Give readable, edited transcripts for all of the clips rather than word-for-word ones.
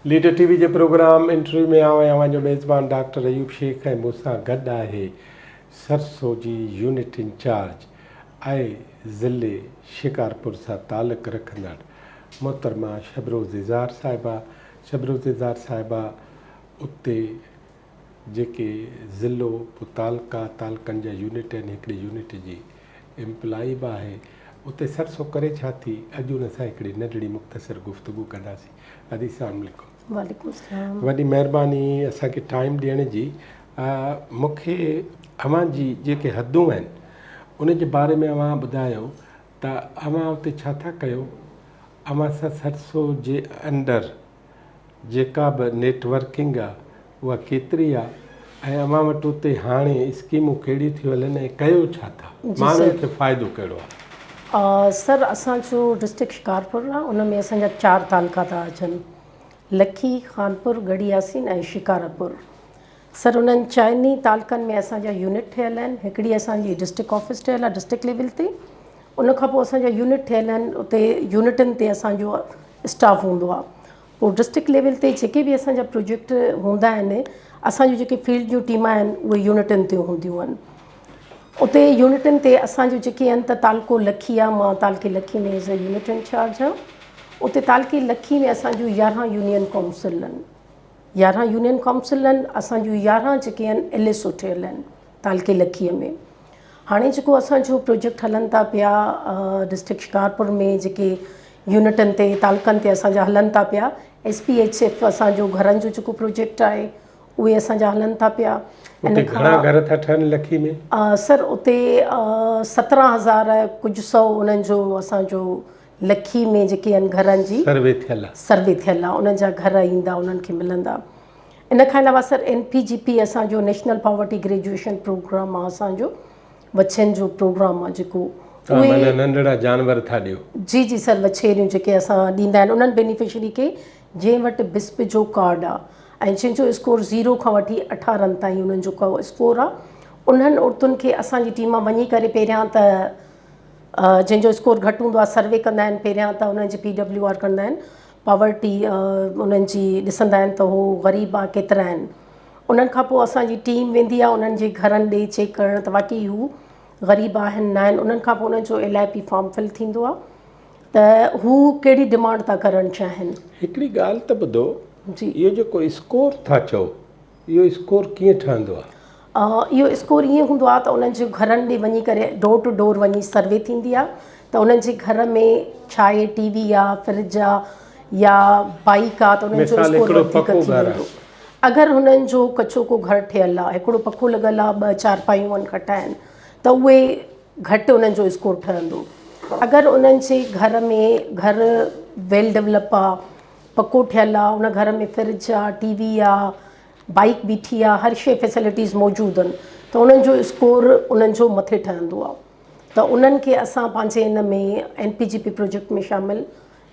Leader ٽي V جي programme interview ۾ آئون آهيان اوهان جو ميزبان ڊاڪٽر ايوب شيخ ۽ مون سان گڏ آهي سرسو جي يونٽ انچارج ۽ ضلعي شڪارپور سان تعلق رکندڙ محترمه شبروز اظهار صاحبه. شبروز اظهار صاحبه اتي جيڪي ضلعو پوء تعلقا، تعلقن جا يونٽ آهن، هڪڙي يونٽ جي ايمپلائي به آهي، اتي سرسو ڪري ڇا ٿي، اڄ ان سان هڪڙي ننڍڙي مختصر گفتگو ڪنداسين. ادي السلام عليڪم. وعليڪم السلام. وڏي مهرباني اسان کي ٽائيم ڏيڻ جي. مون کي اوهان جي جيڪي حدون آهن ان جي باري ۾ اوهان ٻڌايو ته اوهان اتي ڇا ٿا ڪيو، اوهان سان سرسو جي انڊر جيڪا به نيٽ ورڪنگ آ اها ڪيتري آ ۽ اوهان وٽ اتي هاڻي اسڪيمون ڪهڙيون ٿيون هلن ۽ ڪيو ڇا ٿا ماڻهن کي فائدو ڪهڙو آ؟ سر اسان جو ڊسٽرڪٽ شڪارپور آ ان ۾ اسان جا چار تعلقا ٿا اچن لکي، خانپور، ڳڙهي ياسين ۽ شڪارپور سر انهن چئني تعلقن ۾ اسان جا يونٽ ٺهيل آهن هڪڙي اسان جي ڊسٽرڪٽ آفيس ٺهيل آ ڊسٽرڪٽ ليول تي ان کان پوء اسان جا يونٽ ٺهيل آهن اتي يونٽن تي اسان جو اسٽاف هوندو آهي پوء ڊسٽرڪٽ ليول تي جيڪي به اسان جا پروجيڪٽ هوندا آهن اسان جون جيڪي فيلڊ جون ٽيما آهن اهي يونٽن تي هونديون آهن اتي يونٽن تي اسان جو جيڪي آهن ته تعلقو لکي آهي مان تعلقي لکي ۾ ايز اي يونٽ انچارج آهيان اتي تعلقي لکي ۾ اسان جون 11 يونين ڪائونسل آهن 11 يونين ڪائونسل آهن اسان جون 11 جيڪي آهن ايل ايس او ٺهيل آهن تعلقي لکي ۾ هاڻي جيڪو اسان جو پروجيڪٽ هلن ٿا پيا ڊسٽرڪٽ شڪارپور ۾ جيڪي يونٽن تي تعلقن تي اسان جا هلن ٿا پيا ايس پي ايڇ ايف اسان جو گهرن جو جيڪو پروجيڪٽ آهي اهي اسان جا هلن ٿا پيا. اتي گهڻا گهر ٿا ٺهن لکي ۾؟ سر اتي 17 هزار ڪجهه سو انهن جو اسان جو لکي ۾ جيڪي آهن گهرن جي سروي ٿيل آهي. سروي ٿيل آهي انهن جا گهر ايندا انهن کي ملندا. ان کان علاوه سر اين پي جي پي اسان جو نيشنل پاورٽي گريجوئيشن پروگرام آ اسان جو وڇين جو پروگرام آ جيڪو اهي معنيٰ ننڍڙا جانور ٿا ڏيو. جي جي سر وڇيريون جيڪي اسان ڏيندا آهن انهن بينيفشري کي جنهن وٽ بسپ جو ڪارڊ آ ۽ جنهن جو اسڪور زيرو کان وٺي 18 تائين انهن جو ڪو اسڪور آ انهن عورتن کي اسان جي ٽيم وڃي ڪري پهريان ته جنهن جو اسڪور گهٽ هوندو آ سروي ڪندا آهن پهريان ته انهن جي پي ڊبليو آر ڪندا آهن پاورٽي انهن جي ڏسندا آهن ته هو غريب آ ڪيترا آهن انهن کان پوء اسان جي ٽيم ويندي آ انهن جي گهرن ڏي چيڪ ڪرڻ ته واقعي هو غريب آهن نه آهن انهن کان پوء انهن جو L I P form fill ٿيندو آ ته هو ڪهڙي ڊمانڊ ٿا ڪرڻ چاهين. هڪڙي ڳالهه ته ٻڌو اهو جيڪو اسڪور ٿا چئو اهو اسڪور ڪيئن ٺهندو آهي؟ اهو اسڪور ائين هوندو آهي ته انهن جي گهرن ڏي وڃي ڪري ڊور ٽو ڊور وڃي سروي ٿيندي آهي ته انهن جي گهر ۾ ڇا آهي ٽي وي آهي فرج آهي يا بائيڪ آهي ته انهن جو مثال اسڪور هڪڙو وڌيڪ پڪو ٿي گهر ويندو آهي. اگر هنن جو ڪچو ڪو گهر ٺهيل آهي هڪڙو پکو لڳل آهي ٻه چارپايون آهن کٽ آهن ته اهي گهٽ انهن جو اسڪور ٺهندو اگر انهن جي گهر ۾ گهر ويل ڊولپ آهي پڪو ٺھيل آ ان گھر ۾ فرج آ ٽي وي آ بائيڪ بيٺي آ هر شي فيسلٽيز موجود آهن ته انهن جو اسڪور انهن جو مٿي ٺهندو آ ته انهن کي اسان پنهنجي ان ۾ اين پي جي پي پروجيڪٽ ۾ شامل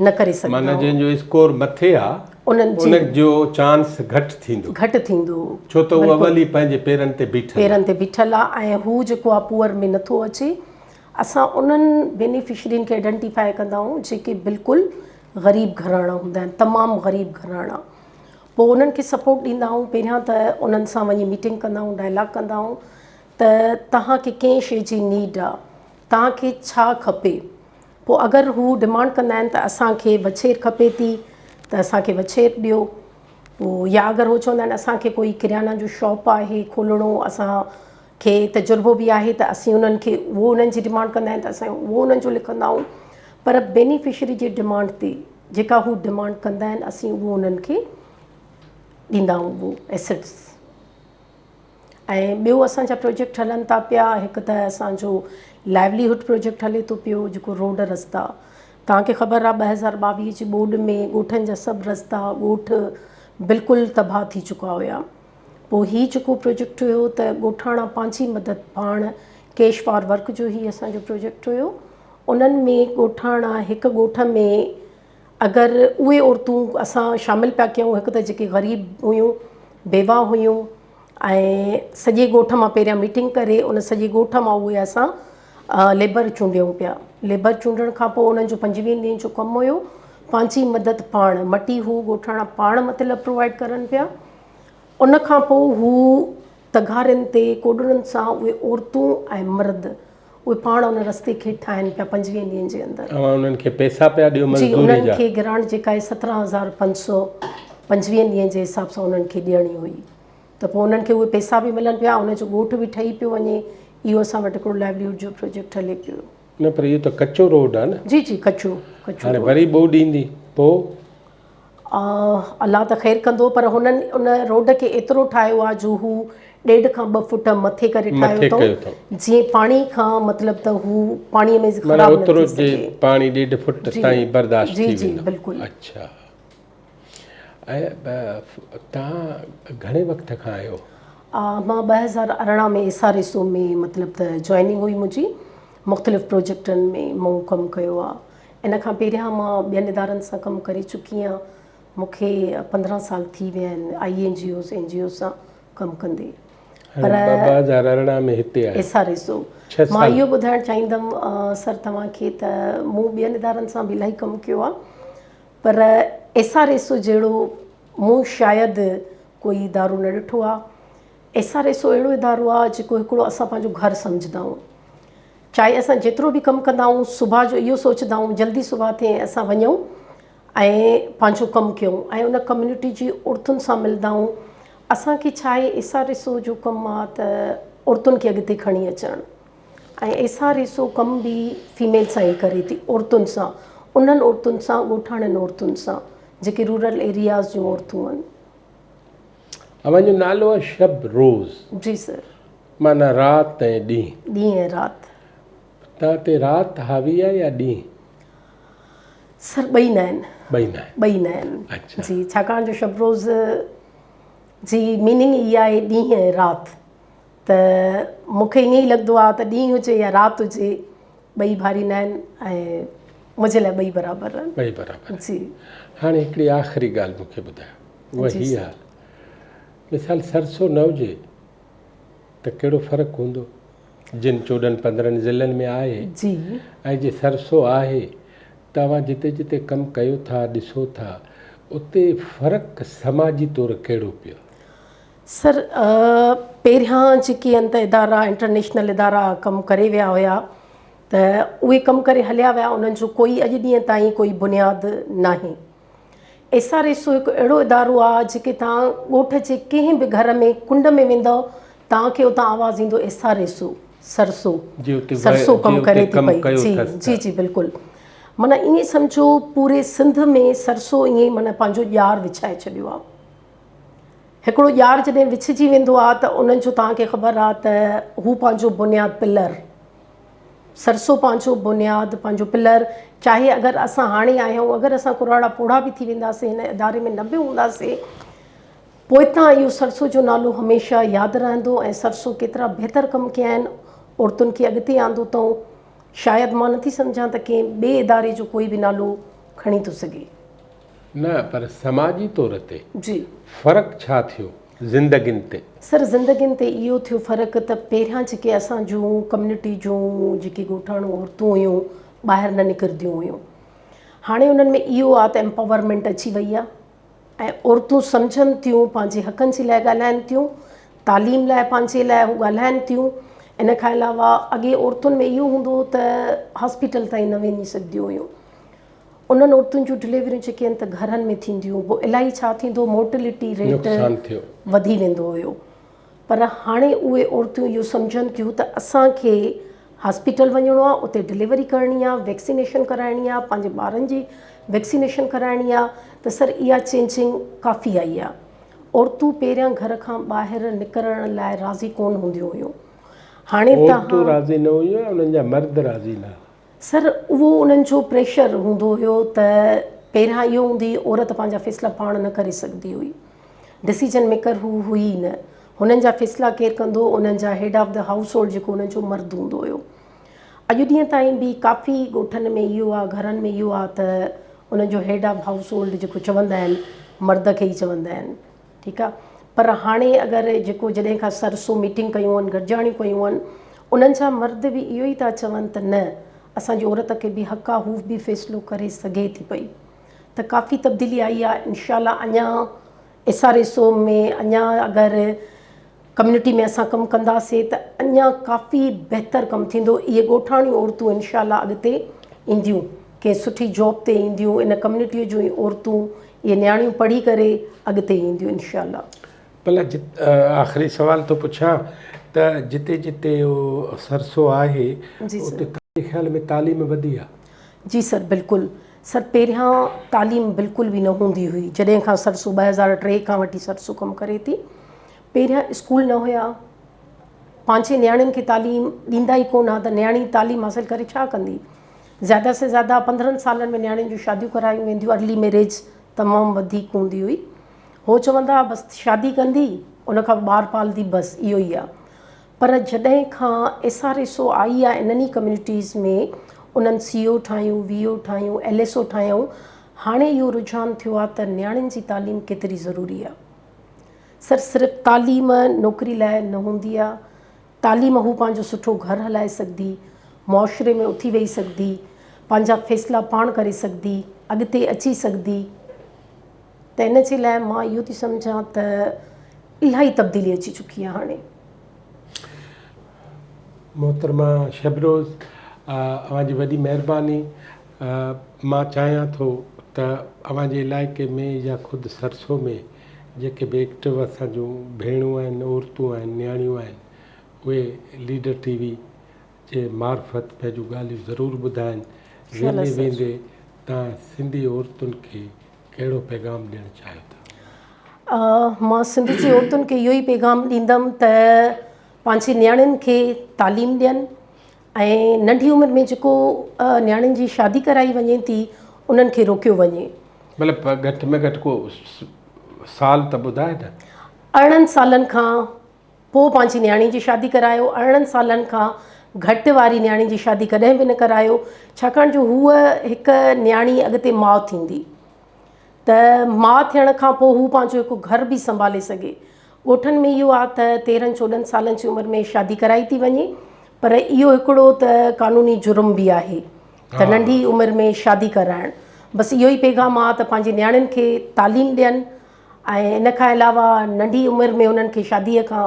نه ڪري سگهندا معنيٰ جنهن جو اسڪور مٿي آ انهن جي ان جو چانس گهٽ ٿيندو. گهٽ ٿيندو ڇو ته هو اول ئي پنهنجي پيرن تي بيٺل آ. پيرن تي بيٺل آ ۽ هو جيڪو آ پوئر ۾ نٿو اچي اسان انهن بينيفشرين کي آئيڊنٽيفائي ڪندا آهيون جيڪي بلڪل غريب گهراڻا هوندا آهن تمام غريب گهراڻا پوء انهن کي سپورٽ ڏيندا آهيون پهريان ته انهن سان وڃي ميٽنگ ڪندا آهيون ڊائلاگ ڪندا آهيون ته توهان کي ڪنهن شي جي نيڊ آهي توهان کي ڇا کپي پوء اگر هو ڊمانڊ ڪندا آهن ته اسان کي وڇير کپي ٿي ته اسان کي وڇير ڏيو پوء يا اگر هو چوندا آهن اسان کي ڪوئي ڪريانا جو شاپ آهي کولڻو اسان کي تجربو به آهي ته اسين انهن کي اهو انهن جي ڊمانڊ ڪندا آهن ته اسان اهو انهن جو لکندا آهيون پر بينيفشري جي ڊمانڊ تي جيڪا هو ڊمانڊ ڪندا آهن اسين اهو انهن کي ڏيندا آهيون اهو ايسٽس ۽ ٻيو اسان جا پروجيڪٽ هلن ٿا پيا هڪ ته اسان جو لائيولي هوڊ پروجيڪٽ هلي ٿو پيو جيڪو روڊ رستا توهان کي خبر آهي 2022 جي ٻوڏ ۾ ڳوٺن جا سڀ رستا ڳوٺ بلڪل تباهه ٿي چڪا هيا پوء هي جيڪو پروجيڪٽ هيو ته ڳوٺاڻا پنهنجي مدد پاڻ ڪيش فار ورڪ جو هي اسان جو پروجيڪٽ هيو انهن ۾ ڳوٺاڻا هڪ ڳوٺ ۾ اگر اهي عورتون اسان شامل پيا ڪيون هڪ ته جيڪي غريب هيون بيواهه هيون ۽ سڄي ڳوٺ مان پهريان ميٽنگ ڪري ان سڄي ڳوٺ مان اهي اسان ليبر چونڊيون پيا ليبر چونڊڻ کان پوء انهن جو 25 ڏينهن جو ڪم هيو. پنهنجي مدد پاڻ، مٽي هو ڳوٺاڻا پاڻ مطلب پرووائيڊ ڪرن پيا. ان کان پوء هو تغارين تي ڪوڏرن سان اهي عورتون ۽ مرد اهي پاڻ ان رستي کي ٺاهين پيا پنجويهن ڏينهن جي اندر. اوهان انهن کي پئسا پيا ڏيو جي مزدوري انهن جا؟ کي گرانٽ جيڪا آهي 17500 پنجويهن ڏينهن جي حساب سان انهن کي ڏيڻي هئي ته پوء انهن کي اهي پئسا به ملن پيا ان جو ڳوٺ به ٺهي پيو وڃي اهو اسان وٽ هڪڙو لائيوليهوڊ جو پروجيڪٽ هلي پيو. نه پر اهو ته ڪچو روڊ آهي نه. جي جي ڪچو ڪچو هاڻي وري ٻوڏ ايندي پوء؟ الله ته خير ڪندو پر هنن ان روڊ کي ايترو ٺاهيو آهي جو هو ڏيڍ کان ٻه فوٽ مٿي ڪري ٺاهيو اٿئون جيئن پاڻي کان مطلب ته هو پاڻي ۾ خراب نه ٿي سگهي. پاڻي ڏيڍ فوٽ تائين برداشت ٿي ويندو. جي جي بلڪل. اڇا ۽ توهان گهڻي وقت کان آهيو؟ مان 2018 ۾ ايس آر ايس او ۾ مطلب ته جوائننگ هئي منهنجي مختلف پروجيڪٽن ۾ مون ڪم ڪيو آهي. ان کان پهريان مان ٻين ادارن سان ڪم ڪري چڪي آهيان. مون کي 15 سال ٿي ويا آهن I N G Os, N G Os سان ڪم ڪندي. پر 2018 ۾ هتي آيو. S R S O. مان اهو ٻڌائڻ چاهيندم سر توهان کي ته مون ٻين ادارن سان به الاهي ڪم ڪيو آهي پر ايس آر ايس او جهڙو مون شايد ڪوئي ادارو نه ڏٺو آهي. ايس آر ايس او اهڙو ادارو آهي جيڪو هڪڙو اسان پنهنجو گهر سمجهندا آهيون. چاهي اسان جيترو به ڪم ڪندا آهيون صبح جو اهو سوچندا آهيون جلدي صبح ٿئي ۽ اسان وڃون ۽ پنهنجو ڪم ڪيون ۽ ان ڪميونٽي جي عورتن سان ملندا آهيون اسان کي ڇا آهي ايس آر ايس او جو ڪم آهي ته عورتن کي اڳتي کڻي اچڻ ۽ ايس آر ايس او ڪم به فيميل سان ئي ڪري ٿي عورتن سان انهن عورتن سان ڳوٺاڻين عورتن سان جيڪي رورل ايرياز جون عورتون آهن. اوهان جو نالو آهي شب روز. جي سر. معنيٰ رات ۽ ڏينهن. ڏينهن ۽ رات. توهان تي رات حاوي آهي يا ڏينهن؟ سر ٻئي نه آهن. ٻئي نه آهن. ٻئي نه آهن. اڇا. جي ڇاڪاڻ جو شب روز جي ميننگ ئي آهي ڏينهن ۽ رات ته مون کي ائين ئي لڳندو آهي ته ڏينهن هجي يا رات هجي ٻئي ڀاري نه آهن ۽ منهنجي لاء ٻئي برابر آهن. ٻئي برابر آهن. جي. هاڻي هڪڙي آخري ڳالهه مون کي ٻڌايو اها هي آهي مثال سرسو نه هجي ته ڪهڙو فرق هوندو جن چوڏهن پندرهن ضلعن ۾ آهي جي ۽ جي سرسو آهي ته اوهان جتي جتي ڪم ڪيو ٿا ڏسو ٿا اتي فرق سماجي طور ڪهڙو پيو؟ سر پهريان جيڪي آهن ته ادارا انٽرنيشنل ادارا ڪم ڪري ويا هيا ته اهي ڪم ڪري هليا ويا انهن جو ڪوئي اڄ ڏينهن تائين ڪوئي بنياد ناهي. ايس آر ايس او هڪ اهڙو ادارو آ جيڪي توهان ڳوٺ جي ڪنهن به گهر ۾ ڪنڊ ۾ ويندؤ توهان کي اتان آواز ايندو ايس آر ايس او سرسو سرسو ڪم ڪري ٿي پئي جي جي جي بلڪل معنيٰ ائين سمجهو پوري سنڌ ۾ سرسو ائين معنيٰ پنهنجو ڄار وڇائي ڇڏيو آ هڪڙو ڄار جڏهن وڇجي ويندو آ ته انهن جو توهان کي خبر آ ته هو پنهنجو بنياد پلر سرسو پنهنجو بنياد، پنهنجو پلر، چاهي اگر اسان هاڻي آهيون، اگر اسان ڪراڙا پوڙها به ٿي وينداسين، هن اداري ۾ نه به هونداسين، پوئتان اهو سرسو جو نالو هميشه ياد رهندو ۽ سرسو ڪيترا بهتر ڪم ڪيا آهن، عورتن کي اڳتي آندو اٿئون، شايد مان نٿي سمجهان ته ڪنهن ٻئي اداري جو ڪوئي به نالو کڻي ٿو سگهي. نه پر سماجي طور تي جي. فرق ڇا ٿيو زندگين تي؟ سر زندگين تي اهو ٿيو فرق ته پهريان جيڪي اسان جون ڪميونٽي جون جيڪي ڳوٺاڻو عورتون هيون ٻاهر نه نڪرنديون هيون هاڻي انهن ۾ اهو آ ته امپاورمينٽ اچي وئي آ ۽ عورتون سمجهن ٿيون پنهنجي حقن جي لاء ڳالهائن ٿيون تعليم لاء پنهنجي لاء هو ڳالهائن ٿيون ان کان علاوه اڳي عورتن ۾ اهو هوندو هو ته هاسپيٽل تائين نه وڃي سگهنديون هيون انهن عورتن جون ڊليوريون جيڪي آهن ته گهرن ۾ ٿينديون پوء الائي ڇا ٿيندو مورٽلٽي ريٽ وڌي ويندو هيو پر هاڻي اهي عورتون اهو سمجهن ٿيون ته اسان کي هاسپيٽل وڃڻو آهي اتي ڊليوري ڪرڻي آهي ويڪسينيشن ڪرائڻي آهي پنهنجي ٻارن جي ويڪسينيشن ڪرائڻي آهي ته سر اها چينجنگ ڪافي آئي آهي عورتون پهريان گهر کان ٻاهر نڪرڻ لاء راضي ڪونه هونديون هيون هاڻي ته عورتون راضي نه هيون انهن جا مرد راضي نه سر اهو انهن جو پريشر هوندو هيو ته پهريان اهو هوندي هئي عورت پنهنجا فيصلا پاڻ نه ڪري سگهندي هئي ڊسيزن ميڪر هو هئي ئي نه هنن جا فيصلا ڪير ڪندو انهن جا head of the household جيڪو انهن جو مرد هوندو هيو اڄ ڏينهن تائين به ڪافي ڳوٺن ۾ اهو آهي گهرن ۾ اهو آهي ته انهن جو هيڊ آف هائوس هولڊ جيڪو چوندا آهن مرد کي ئي چوندا آهن ٺيڪ آ پر هاڻي اگر جيڪو جڏهن کان سر سو ميٽنگ ڪيون آهن گڏجاڻيون ڪيون آهن انهن جا مرد به اهو ئي ٿا چون ته نه اسان جي عورت کي به حق آ هو به فيصلو ڪري سگهي ٿي پئي ته ڪافي تبديلي آئي آ انشاء الله اڃا ايس آر ايس او ۾ اڃا اگر ڪميونٽي ۾ اسان ڪم ڪنداسي ته اڃا ڪافي بهتر ڪم ٿيندو اهي ڳوٺاڻيون عورتون انشاء الله اڳتي اينديون ڪنهن سٺي جاب تي اينديون ان ڪميونٽي جون ئي عورتون اهي نياڻيون پڙهي ڪري اڳتي اينديون انشاء الله. ڀلا آخري سوال ٿو پڇان ته جتي جتي اهو سرسو آهي اتي توهان جي خيال ۾ تعليم وڌي آهي؟ جي سر بلڪل سر پهريان تعليم بلڪل به نه هوندي هئي جڏهن کان سرسو 2003 کان وٺي سرسو ڪم ڪري ٿي پهريان اسڪول نه هيا پنهنجي نياڻين کي تعليم ڏيندا ئي ڪونه ها ته نياڻي تعليم حاصل ڪري ڇا ڪندي زياده سي زياده 15 سالن ۾ نياڻين جون شاديون ڪرايون وينديون ارلي ميريج تمام وڌيڪ هوندي هئي هو چوندا ها بس شادي ڪندي ان کان پوء ٻار پالندي بس اهو ئي آ پر جڏهن کان ايس آر ايس او آئي آ انهن ئي ڪميونٽيز ۾ انهن سي او ٺاهيون، وي او ٺاهيون، ايل ايس او ٺاهيائون، هاڻي اهو رجحان ٿيو آ ته نياڻين جي تعليم ڪيتري ضروري آ. سر صرف تعليم نوڪري لاء نه هوندي آ، تعليم هو پنهنجو سٺو گهر هلائي سگهندي، معاشري ۾ اٿي ويهي سگهندي، پنهنجا فيصلا پاڻ ڪري سگهندي، اڳتي اچي سگهندي ته ان جي لاء مان اهو ٿي سمجهان ته الاهي تبديلي اچي چڪي آ هاڻي. محترمه شبروز اوهان جي وڏي مهرباني مان چاهيان ٿو ته اوهان جي علائقي ۾ يا خود سرسو ۾ جيڪي به ايڪٽو اسان جون ڀيڻون آهن عورتون آهن نياڻيون آهن اهي ليڊر ٽي وي جي معرفت پنهنجون ڳالهيون ضرور ٻڌائن ويندي ويندي توهان سنڌي عورتن کي ڪهڙو پيغام ڏيڻ چاهيو ٿا؟ مان سنڌ جي عورتن کي اهو ئي پيغام ڏيندم ته پنهنجي نياڻين کي تعليم ڏين ۽ ننڍي عمر ۾ جيڪو نياڻين جي شادي ڪرائي وڃي ٿي انهن کي روڪيو وڃي. مطلب گهٽ ۾ گهٽ ڪو سال ته ٻڌاء نه. 18 سالن کان پوء پنهنجي نياڻي جي شادي ڪرايو، 18 سالن کان گهٽ واري نياڻي جي شادي ڪڏهن به نه ڪرايو، ڇاڪاڻ جو هوء هڪ نياڻي اڳتي ماء ٿيندي ته ماء ٿيڻ کان پوء هو پنهنجو هڪ گهر به سنڀالي سگهي. ڳوٺن ۾ اهو آهي ته تيرهن چوڏهن سالن جي عمر ۾ شادي ڪرائي ٿي وڃي پر اهو هڪڙو ته قانوني جرم به آهي ته ننڍي عمر ۾ شادي ڪرائڻ. بس اهو ئي پيغام آهي ته پنهنجي نياڻين کي تعليم ڏين ۽ ان کان علاوه ننڍي عمر ۾ انهن کي شاديء کان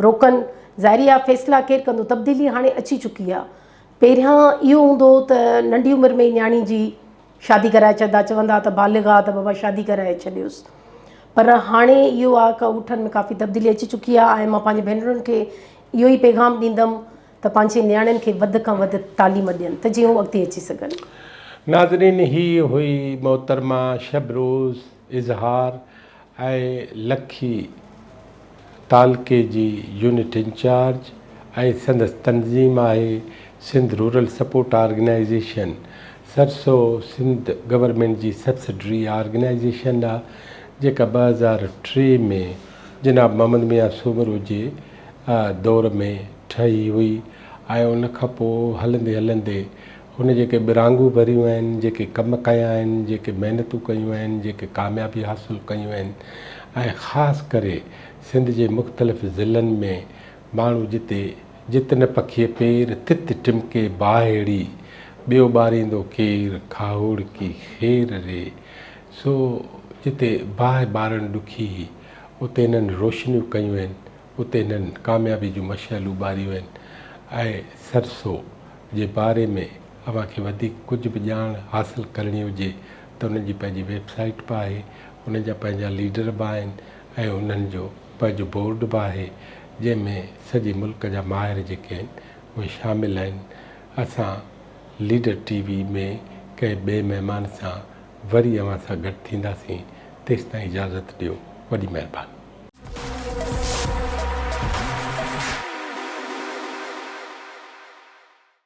روڪن. ظاهري آ فيصلا ڪير ڪندو؟ تبديلي هاڻي اچي چڪي آ. پهريان اهو هوندو هو ته ننڍي عمر ۾ ئي نياڻي جي شادي ڪرائي ڇڏندا، چوندا ته بالغ آ ته بابا شادي ڪرائي ڇڏيوس. پر هاڻي اهو آ ته ڳوٺن ۾ ڪافي تبديلي اچي چڪي آ ۽ مان پنهنجي ڀينرن کي اهو ئي پيغام ڏيندم ته پنهنجي نياڻين کي وڌ کان وڌ تعليم ڏين ته جيئن هو اڳتي اچي سگهن. ناظرين هي هئي محترمه شبروز اظهار ۽ لکي تعلقي جي يونٽ انچارج ۽ سندس تنظيم آهي Sindh rural support organisation SRSO Sindh government جي سبسڊري آرگنائيزيشن آ جيڪا 2003 ۾ جناب محمد ميان سومرو جي دور ۾ ٺهي هئي ۽ ان کان پوء هلندي هلندي هن جيڪي ٻرانگون ڀريون آهن، جيڪي ڪم ڪيا آهن، جيڪي محنتون ڪيون آهن، جيڪي ڪاميابي حاصل ڪيون آهن ۽ خاص ڪري سنڌ جي مختلف ضلعن ۾ ماڻهو جتي جت نه پکيء پير، تت ٽمڪي باهه اڙي، ٻيو ٻاريندو ڪير، کاهوڙڪي خير ري. سو جتي باهه ٻارڻ ڏکي هئي، اتي هنن روشنيون ڪيون آهن، اتي هنن ڪاميابي جون مشعلون ٻاريون آهن ۽ سرسو جي باري ۾ اوهان کي وڌيڪ ڪجهه به ڄاڻ حاصل ڪرڻي هجي ته انهن جي پنهنجي ويب سائيٽ به آهي، انهن جا پنهنجا ليڊر به آهن ۽ انهن جو پنهنجو بورڊ به آهي جنهن ۾ سڄي ملڪ جا ماهر جيڪي آهن اهي شامل آهن. اسان ليڊر ٽي وي ۾ ڪنهن ٻئي مهمان سان وري اوهان سان گڏ ٿينداسين تيستائين اجازت ڏيو. وڏي مهرباني.